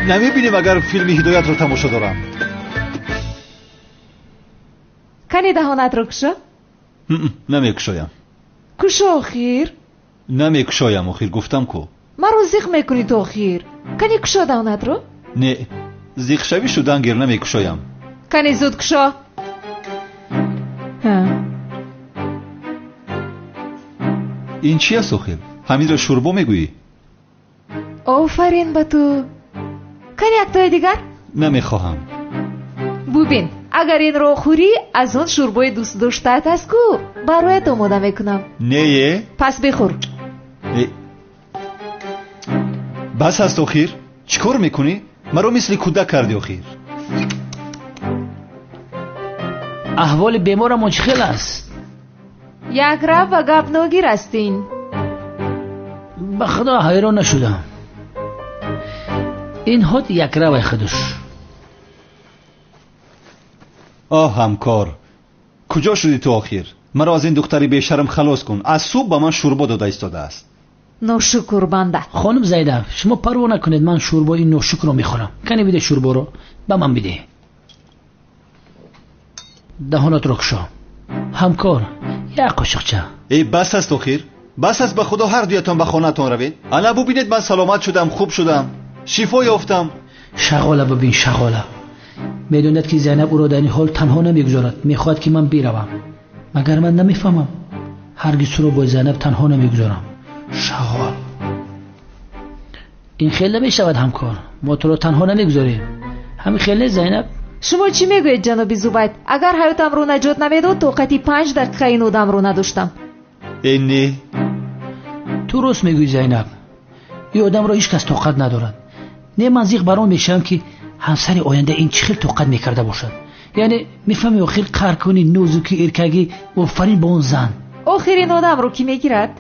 [SPEAKER 3] Намебинем, агар филми Ҳидоятро тамошо дорам.
[SPEAKER 1] Кани даҳонатро кушо.
[SPEAKER 3] Намекушоям.
[SPEAKER 1] Кушо охир.
[SPEAKER 3] Намекушоям охир, гуфтам ку.
[SPEAKER 1] Маро зиқ мекунӣ ту охир. Кани кушо даҳонатро.
[SPEAKER 3] Не, зиқшавӣ шудан гир, намекушоям.
[SPEAKER 1] Кани зуд кушо.
[SPEAKER 3] Ин чи аст охир? Ҳаминро шӯрбо мегӯӣ?
[SPEAKER 1] Офарин ба ту. Кани яктои дигар?
[SPEAKER 3] Намехоҳам.
[SPEAKER 1] Бубин, агар инро хӯрӣ, аз он шӯрбои дӯстдоштаат аст ку, бароят омода мекунам.
[SPEAKER 3] Нее?
[SPEAKER 1] Пас бихӯр.
[SPEAKER 3] Бас аст охир. Чӣ кор мекунӣ? Маро мисли кӯдак кардӣ охир.
[SPEAKER 2] Аҳволи беморамон чӣ хел аст?
[SPEAKER 1] Якрав ба гап ногир ҳастин.
[SPEAKER 2] Ба худо ҳайрон нашудам. Ин ҳод якравай худуш.
[SPEAKER 3] Оҳ, ҳамкор, куҷо шудӣ ту охир? Маро аз ин духтари бешарм халос кун. Аз субҳ ба ман шӯрбо дода истодааст.
[SPEAKER 1] Ношукр банда.
[SPEAKER 2] Хонум Зайнаб, шумо парво накунед, ман шӯрбои ношукрро мехӯрам. Кане биде шӯрборо, ба ман биде. Даҳонатро кушо. Ҳамкор, як қошиқча.
[SPEAKER 3] Эй, бас аст охир. Бас аст, ба худо ҳар дуятон ба хонаатон равед. Ана бубинед, ман саломат шудам, хуб шудам, шифо ёфтам.
[SPEAKER 2] Шағола бибин, шағола. Медонад ки Зайнаб ӯро дар ин ҳол танҳо намегузорад, мехоҳад ки ман биравам. Магар ман намефаҳмам? Ҳаргиз туро бо Зайнаб танҳо намегузорам. Шағол. Ин хел намешавад ҳамкор. Мо туро танҳо намегузорем. Ҳамин хел нест Зайнаб?
[SPEAKER 1] Шумо чӣ мегӯед ҷаноби Зубайд? Агар ҳаётамро наҷот намедод, тоқати 5 дақиқа ин одамро надоштам.
[SPEAKER 3] Э не.
[SPEAKER 2] Ту рост мегӯӣ Зайнаб. Ин одамро ҳеҷ кас тоқат надорад. Не, ман зиқ бар он мешавам ки ҳамсари оянда ин чӣ хел тоқат мекарда бошад. Яъне мефаҳми охир қаҳр кунӣ, нозукӣ, эркагӣ, офарин ба он зан.
[SPEAKER 1] Охир ин одамро кӣ мегирад?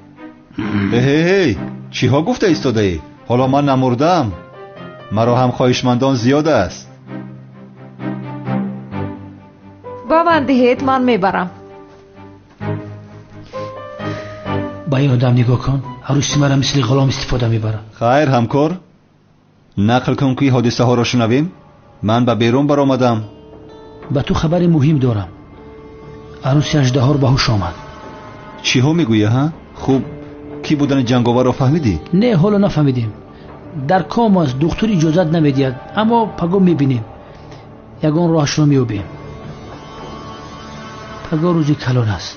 [SPEAKER 3] Эй, чиҳо гуфта истодаӣ? Ҳоло ман намурдаам. Маро ҳам хоҳишмандон зиёд аст.
[SPEAKER 1] Ба ман диҳед, ман мебарам.
[SPEAKER 2] Ба ин одам нигоҳ кун, арӯси маро мисли ғулом истифода мебарад.
[SPEAKER 3] Хайр ҳамкор, нақл кун ки ҳодисаҳоро шунавем. Ман ба берун баромадам.
[SPEAKER 2] Ба ту хабари муҳим дорам. Арӯси аждаҳор ба ҳуш омад.
[SPEAKER 3] Чиҳо мегӯӣ, ҳа? Хуб, кӣ будани ҷанговарро фаҳмидӣ?
[SPEAKER 2] Не, ҳоло нафаҳмидем. Дар ком аст, духтур иҷозат намедиҳад, аммо пагоҳ мебинем. Ягон роҳашро меёбем. Пагоҳ рӯзи калон аст.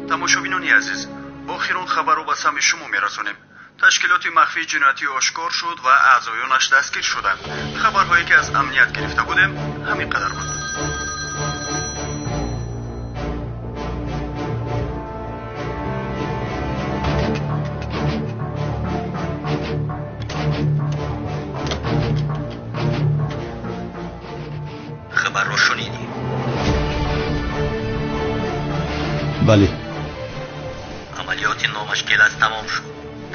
[SPEAKER 19] Тамошобинони азиз, охирон хабарро ба самъи шумо мерасонем. Ташкилоти махфии ҷиноятӣ ошкор шуд ва аъзоёнаш дастгир шуданд. Хабарҳое ки аз амният гирифта будем ҳамин қадар буд.
[SPEAKER 10] Хабарро шунидӣ?
[SPEAKER 3] Бале.
[SPEAKER 10] Амалиёти номаш Гелас тамом шуд.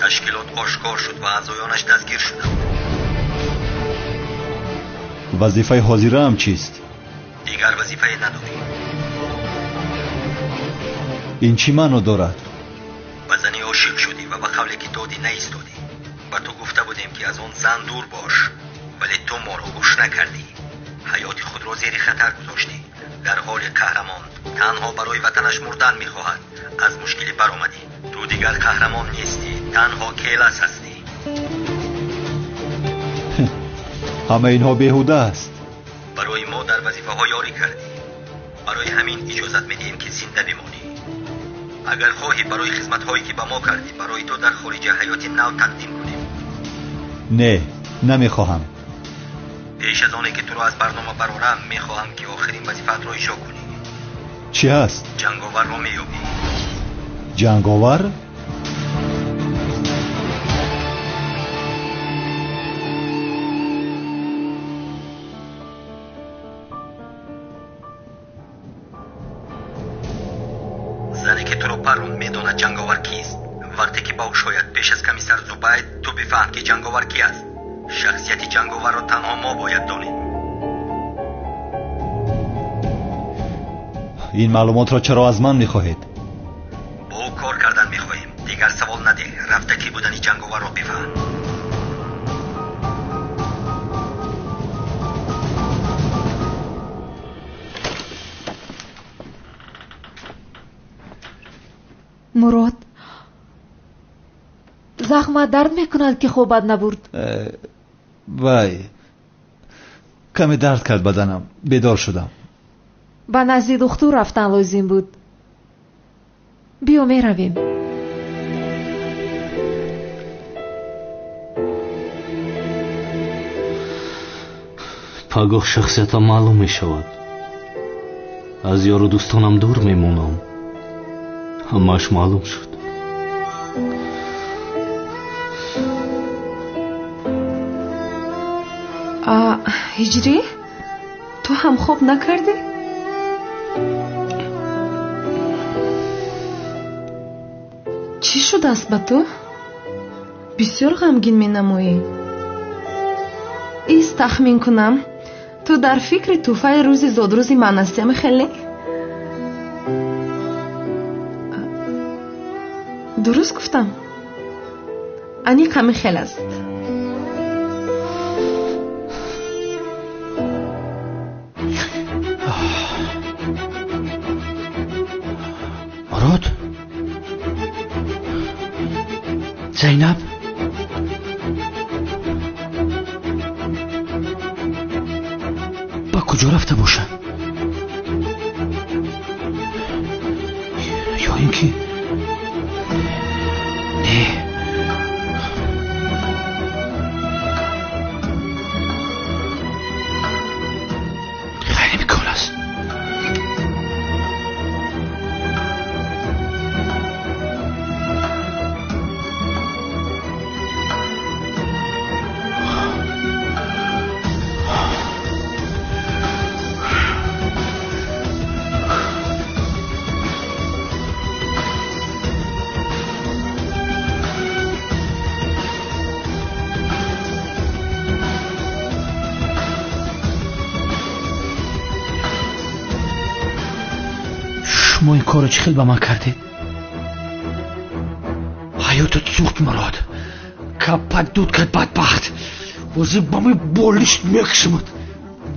[SPEAKER 10] Ташкилот ошкор шуд ва аъзоёнаш дастгир шуданд.
[SPEAKER 3] Вазифаи ҳозираам чист?
[SPEAKER 10] Дигар вазифае надорӣ.
[SPEAKER 3] Ин чӣ маъно дорад?
[SPEAKER 10] Ба зани ошиқ шудӣ ва ба қавле ки додӣ наистодӣ. Ба ту гуфта будем ки аз он зан дур бош, вале ту моро гӯш накардӣ. Ҳаёти худро зери хатар гузоштӣ. Дар ҳоли қаҳрамон танҳо барои ватанаш мурдан мехоҳад. Аз мушкилӣ баромадӣ. Ту дигар қаҳрамон нестӣ, танҳо Келас ҳастӣ.
[SPEAKER 3] Ҳама инҳо беҳуда аст.
[SPEAKER 10] Барои мо дар вазифаҳо ёрӣ кардӣ. Барои ҳамин иҷозат медиҳем ки зинда бимонӣ. Агар хоҳӣ барои хизматҳое ки ба мо кардӣ, барои ту дар хориҷа ҳаёти нав тақдим кунем.
[SPEAKER 3] Не, намехоҳам.
[SPEAKER 10] Пеш аз оне ки туро аз барнома барорам, мехоҳам ки охирин вазифаатро иҷро кунӣ.
[SPEAKER 3] Чӣ ҳаст?
[SPEAKER 10] Ҷанговарро меёбӣ.
[SPEAKER 3] Ҷанговар?
[SPEAKER 10] Зане ки туро парронд медонад ҷанговар кист. Вақте ки ба ҳуш ояд пеш аз комиссар Зубайд, ту бифаҳм ки ҷанговар ки аст. Шахсияти ҷанговарро танҳо мо бояд донем.
[SPEAKER 3] Ин маълумотро чаро аз ман мехоҳед?
[SPEAKER 10] Бо ӯ кор кардан мехоҳем. Дигар савол надеҳ. Рафта кӣ будани ҷанговарро бифаҳм.
[SPEAKER 1] Мурод, захмат дард мекунад ки хобат набурд?
[SPEAKER 3] Вай, каме дард кард баданам, бедор шудам.
[SPEAKER 1] Ба назди духтур рафтан лозим буд. Биё меравем.
[SPEAKER 17] Пагоҳ шахсиятам маълум мешавад. Аз ёру дӯстонам дур мемонам. Ҳамааш маълум шуд.
[SPEAKER 20] Ҳиҷрӣ, ту ҳам хоб накардӣ? Чӣ шудааст ба ту? Бисёр ғамгин менамоӣ. Ист тахмин кунам, ту дар фикри тӯҳфаи рӯзи зодрӯзи ман ҳастӣ, хеле? Дуруст гуфтам? Аниқ ҳамин хел аст.
[SPEAKER 2] Мурод, Зайнаб, ба куҷо рафта бошад? Ё ин ки не, ғайриимкон аст. Шумо ин корро чӣ хел ба ман кардед? Ҳаётат сӯхт, Мурод. Капак дуд кард, бадбахт. Ҳозир ба ман болишт мекушамад.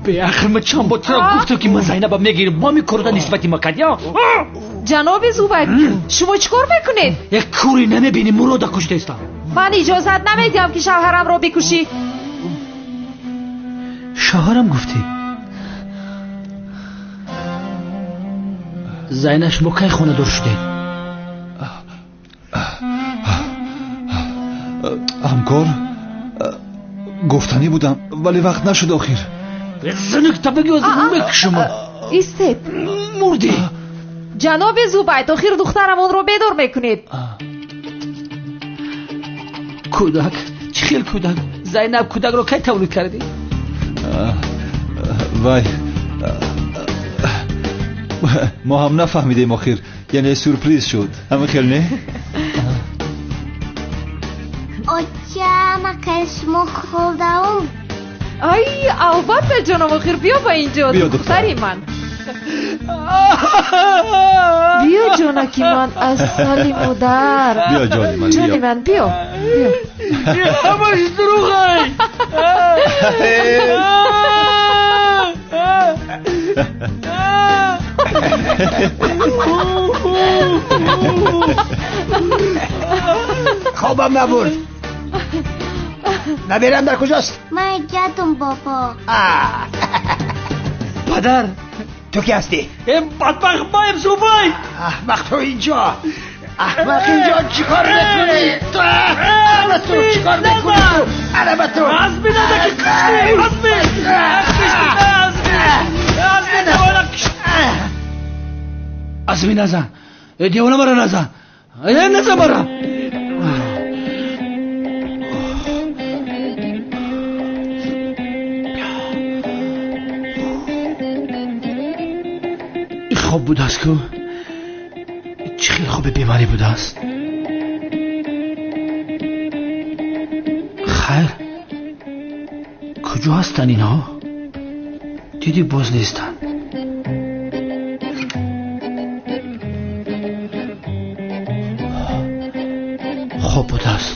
[SPEAKER 2] Беақл, ман чанд бор туро гуфтам, ки ман Зайнаба мегирам. Бо ҳамин корро нисбати ман кардӣ?
[SPEAKER 1] Ҷаноби Зубайд, шумо чӣ кор мекунед?
[SPEAKER 2] Як кӯре намебинӣ, Мурода куштаистам.
[SPEAKER 1] Ман иҷозат намедиҳам, ки шавҳарамро бикушӣ.
[SPEAKER 2] Шавҳарам гуфтӣ? Зайнаб, шумо кай хонадор шудед?
[SPEAKER 3] Ҳамкор, гуфтанӣ будам, вале вақт нашуд охир.
[SPEAKER 2] Занак табаги мекушам.
[SPEAKER 1] Истед.
[SPEAKER 2] Мурдӣ.
[SPEAKER 1] Ҷаноби Зубайд, охир духтарамонро бедор мекунед.
[SPEAKER 2] Кӯдак, чӣ хел кӯдак? Зайнаб, кӯдакро кай тавлид кардӣ?
[SPEAKER 3] Вай, мо ҳам нафаҳмидем охир, яъне сюрприз шуд. Ҳамин хел не?
[SPEAKER 21] Оча, макай шумо хӯрдаум?
[SPEAKER 1] Ай, албатта, ҷоном, охир биё ба инҷо, духтари ман. Биё, ҷонаки ман, асали модар.
[SPEAKER 3] Биё, ҷони ман,
[SPEAKER 1] ҷони ман, биё.
[SPEAKER 2] Ҳамаш дурӯғай.
[SPEAKER 6] Хобам набурд. Набирам дар куҷост?
[SPEAKER 21] Ман ҷадум, бобо.
[SPEAKER 2] Падар,
[SPEAKER 6] ту ки ҳастӣ?
[SPEAKER 2] Бадбахт, маем Зубайд.
[SPEAKER 6] Аҳмақ, ту инҷо, аҳмақ, инҷо чӣ кор мекунӣ? Ту ана, ту чӣ кор мекунӣ? Ту ана, ба ту
[SPEAKER 2] азми нада ки куштӣ, азми, азми, девона кушт. Азми назан, девона маро назан, назан маро. Хоб будааст ку? Чӣ хел хоби бемарӣ будааст? Хайр, куҷо ҳастанд инҳо? Дидӣ, боз нестанд. Хоб будааст.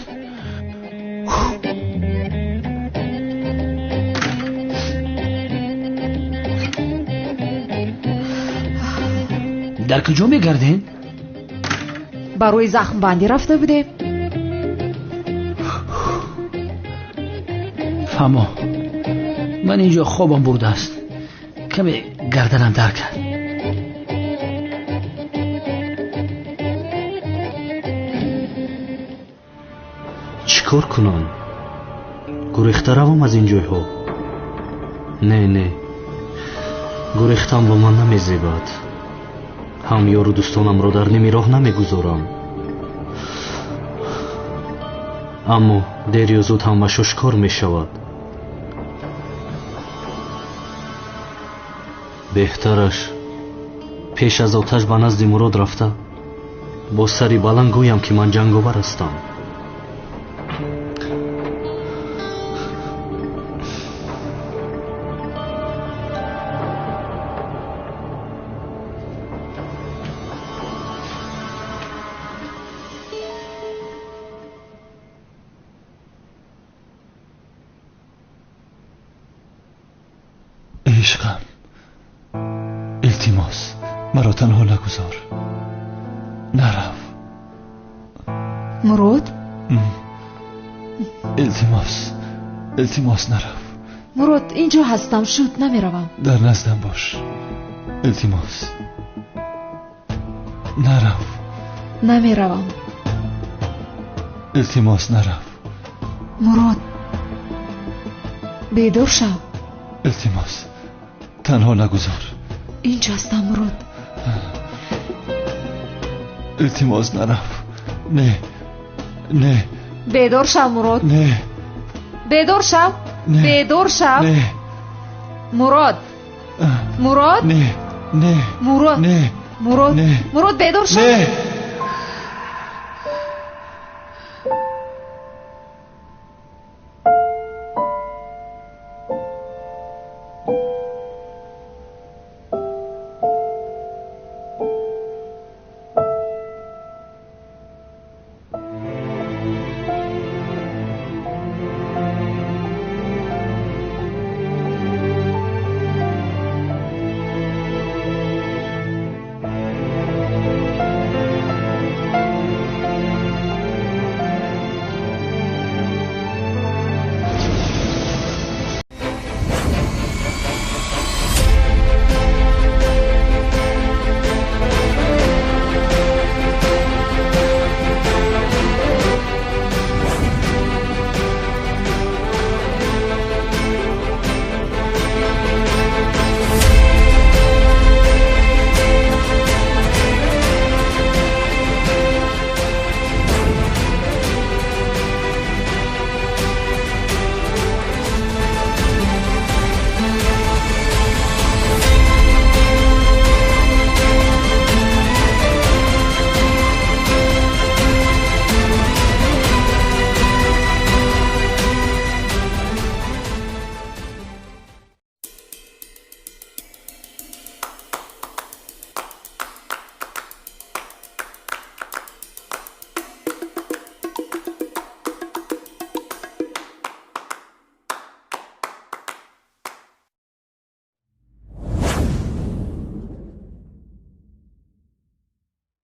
[SPEAKER 2] Дар куҷо мегардед?
[SPEAKER 1] Барои захмбандӣ рафта будем.
[SPEAKER 2] Фаҳмо, ман инҷо хобам бурдааст. Каме гарданам дард кард.
[SPEAKER 17] Чӣ кор кунам? Гурехта равам аз ин ҷойҳо? Не, не, гурехтан ба ман намезебад. Ҳам ёру дӯстонамро дар ними роҳ намегузорам. Аммо дер ё зуд ҳамаш ошкор мешавад. Беҳтараш пеш аз оташ ба назди Мурод рафта бо сари баланд гӯям, ки ман ҷанговар ҳастам.
[SPEAKER 3] Ишқам, илтимос, маро танҳо нагузор. Нарав.
[SPEAKER 1] Мурод?
[SPEAKER 3] Илтимос, илтимос, нарав.
[SPEAKER 1] Мурод, инҷо ҳастам, шуд, намеравам.
[SPEAKER 3] Дар наздам бош. Илтимос. Нарав.
[SPEAKER 1] Намеравам.
[SPEAKER 3] Илтимос, нарав.
[SPEAKER 1] Мурод, бедор шав.
[SPEAKER 3] Илтимос, танҳо нагузор.
[SPEAKER 1] Инҷо ҳастам, Мурод.
[SPEAKER 3] Илтимос, нарав. Не, не.
[SPEAKER 1] Бедор шав, Мурод.
[SPEAKER 3] Не.
[SPEAKER 1] Бедор шав. Бедор шав.
[SPEAKER 3] Не.
[SPEAKER 1] Мурод. Мурод.
[SPEAKER 3] Не, не.
[SPEAKER 1] Мурод.
[SPEAKER 3] Не.
[SPEAKER 1] Мурод.
[SPEAKER 3] Не.
[SPEAKER 1] Мурод, бедор шав.
[SPEAKER 3] Не.